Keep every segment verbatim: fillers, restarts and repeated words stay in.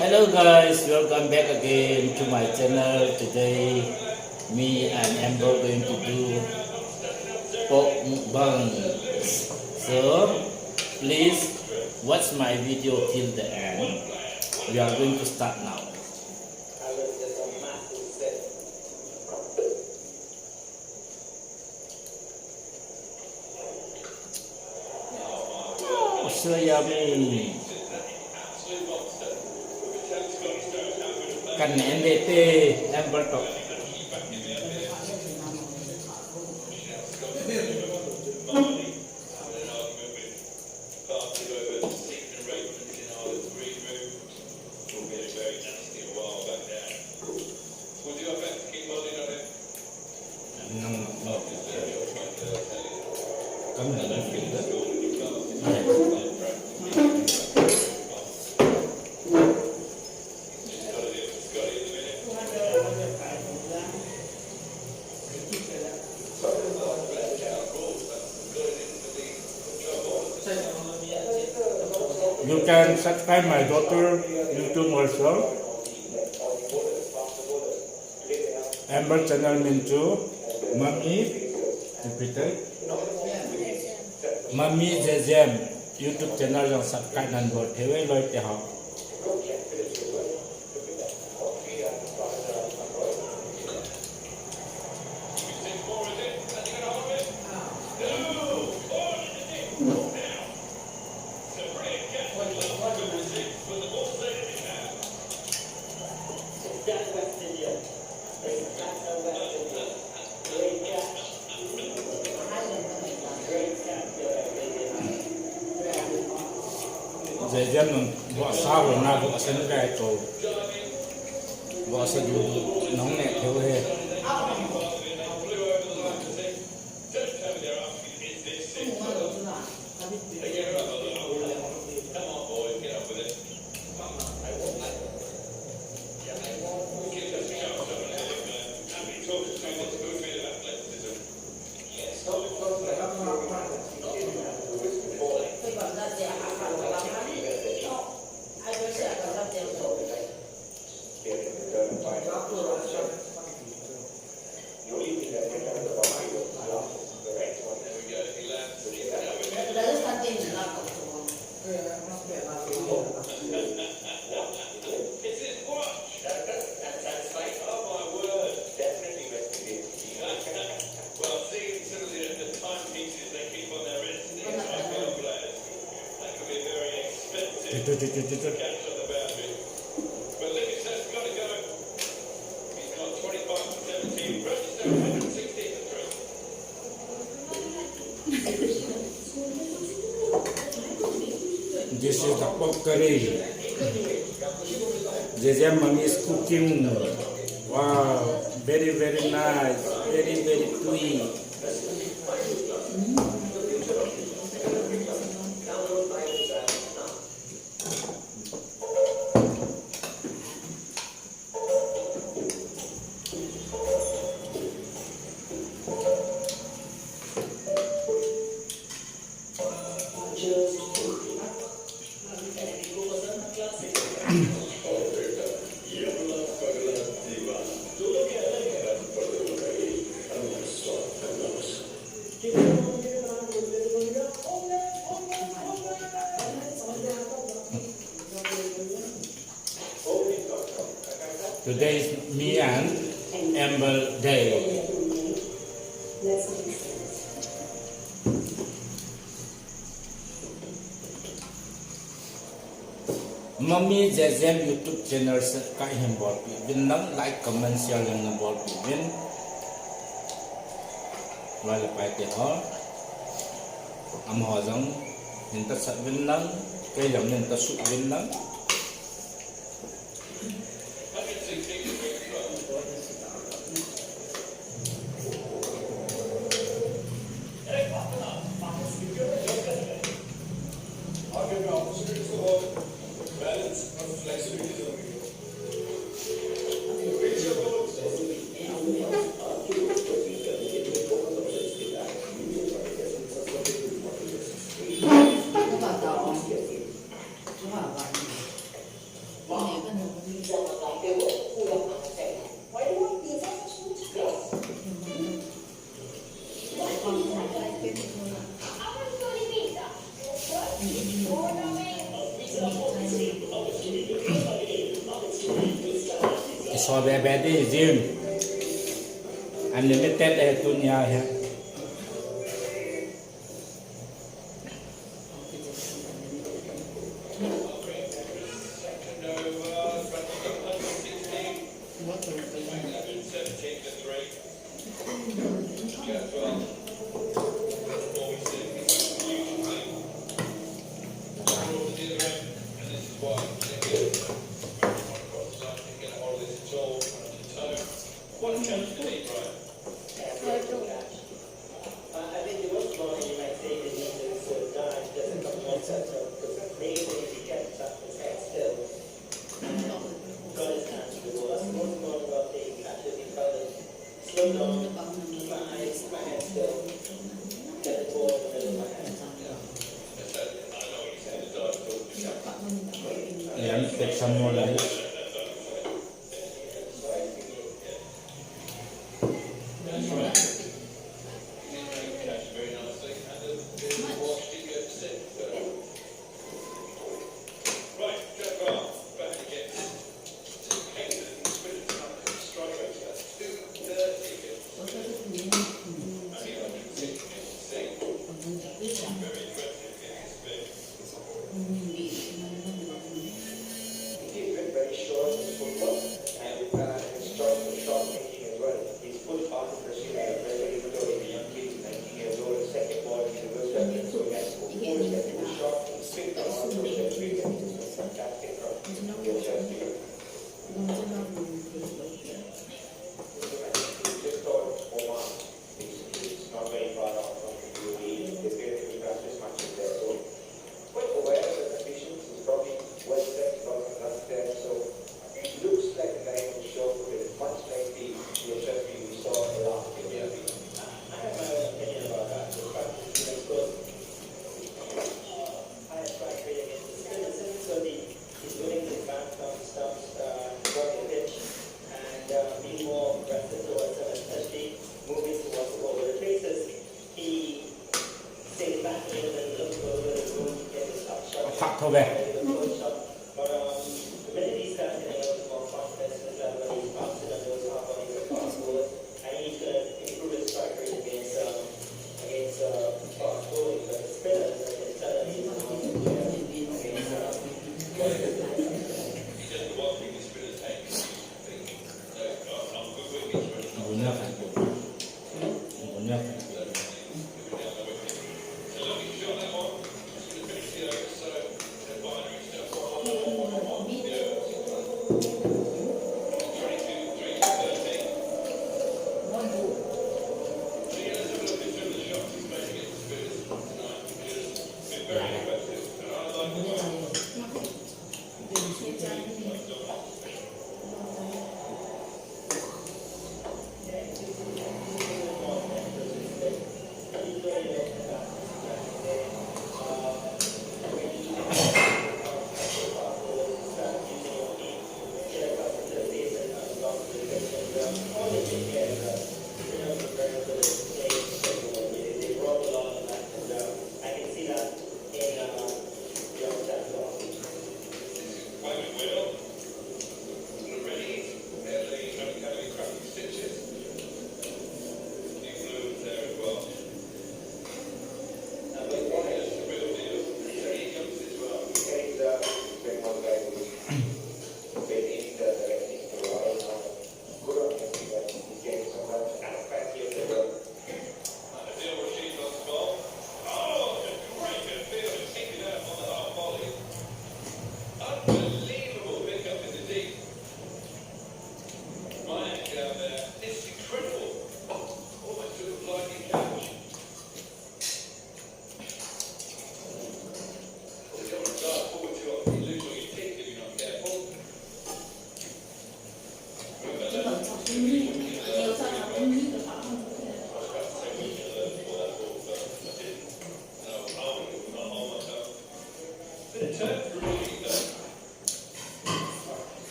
Hello guys, welcome back again to my channel. Today, me and Amber going to do pork mukbang. So, please watch my video till the end. We are going to start now. Oh, so yummy. Kan en de te, Amber to. You can subscribe my daughter YouTube also. Amber channel min chu Mummy, repeat it. Mummy J J M YouTube channel jong subscribe nan bol thei uve loi te ho. J J M nung, vohsa ho na, vohsa ni gai to. Vohsa du, nung ne theu he. Itu, itu, itu, itu. This is the pork curry. J J M Mummy is cooking. Wow, very, very nice, very, very sweet. Today is me and Amber day. Mummy J J M YouTube channel subscribe hin bolpeh uvin lang, like, comment, share jong na bolpeh uvin. Loi le pai te ho. Amaho jong hin tahsan uvin lang, kei jong hin tahsan uvin lang. Kiso be be di jim. Unlimited eh tunia he.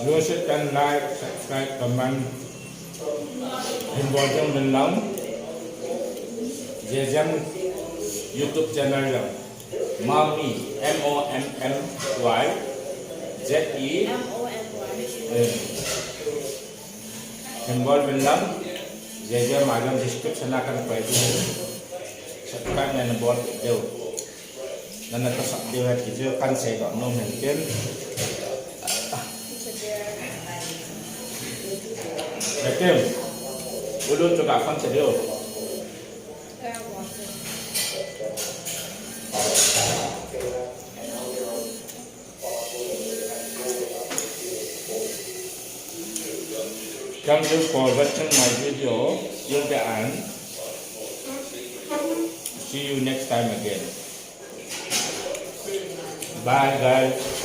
Lushit kan like, subscribe, comment. Hin bol jing uvin lang. Jejang YouTube channel lang. Mommy, M O M M Y, Z E. M O M Y. Eh. Hin bol uvin lang. Jejang malam description a kan koi ding. Subscribe na bol diu. Nana ka sap diu ahi ti chu kan seidoh nom in tin. Atin, u Lun chu ga phone cha diu. Thank you for watching my video till the end. See you next time again. Bye, guys.